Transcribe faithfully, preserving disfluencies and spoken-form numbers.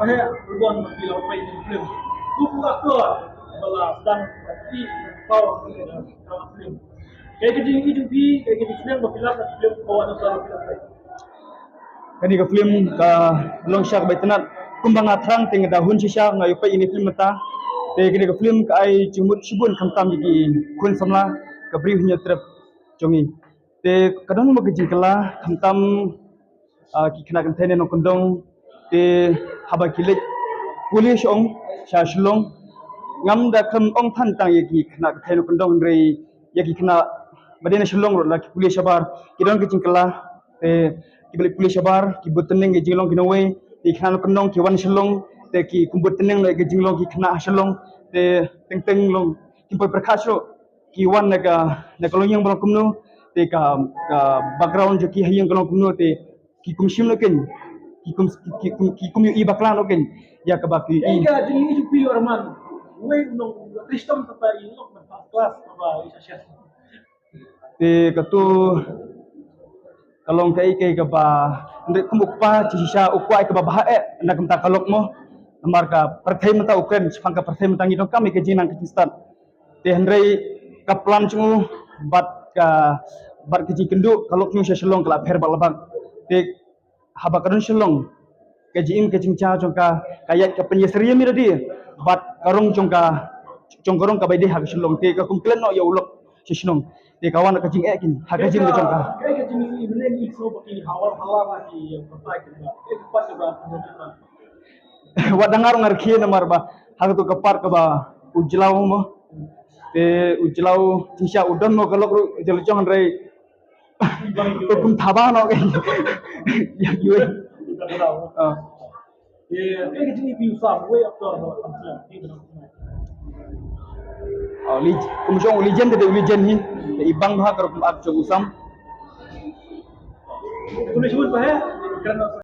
Heh, ruban ba phi la peit ïa ka film. Kum actor ba la sdang ba phi paw ïa ka film. Kaei ka jingïohi jong phi, kaei ka jingsneng ba phi lap ïa ka film, ba wan sa ba phi la peit. Kane ka film ka long shisha kaba itynnad. Kumba nga thrang te nga da hun shisha nga ïoh peit ïa kane ka film mynta. Te kane ka film ka ai jingmut shibun khamtam ïa ki khun samla, ka briew hynñiewtrep jong ngi. Te ka don mo ka jingkylla khamtam, ah, ki khynnah kynthei ne nongkyndong. Te haba ki leit pule sha ong sha Shillong, ngam da kham ong than tang ïa ki khynnah kynthei nongkyndong, hynrei ïa ki khynnah ba dei na Shillong ruh la ki pule shabar, ki don ka jingkylla. Te kiba leit pule shabar ki bud tneng ïa ka jinglong ki nongwei, te ki khynnah nongkyndong ki wan Shillong, te ki kum bud tneng ïa ka jinglong ki khynnah ha Shillong. Te teng teng long kim poi pyrkhat shuh ki wan na ka, na ka longïing ba long kumno, te ka, ka background jong ki ha ïing ka long kumno, te ki kum shim noh kein, ki kum, ki kum, ki kum ïohi bakla noh kein ïa kaba ki ïohi. Ïa ka jingïohi jong phi Arman, wei u nong Kristom kata i lok ban first class kaba i sha sha. Te katu ka long kaei kaei kaba, hynrei kum u kpa shisha u kwah ïa kaba bha eh na ka bynta ka lok mo. Namar ka pyrthei mynta u kren, shaphang ka pyrthei mynta ngi donkam ïa ka jingnang ka jingstad. Te hynrei ka plan jong u bad ka, bad ka jingkynduh ka lok jong u sha Shillong ka la pher bad la bak. Te haba ka don Shillong, ka jingim ka jingjia jong ka ka ïaid ka pynïasyriem ïa lade bad ka rong jong ka, jong ka rong kaba ïadei ha ka Shillong. Te ka kum klet noh ïa u lok sha shnong. Te ka wan ka jingeh kein ha ka jingim jong ka. Ka, ka jingim ïa lade ni so ba ki hawar hala ba ki ïa patai ki ba. Wat da nga ruh nga rkhie namar ba ha katu ka part kaba u jlaw mo. Te u jlaw jingshisha u don mo ka lok ruh u jlaw jong, hynrei u kum thaba noh ka. Ïa kiwei. Ah. Oh, leg-, kum jong u legend te dei u legend hi. Te i bang bha ka rukom act jong u Sam.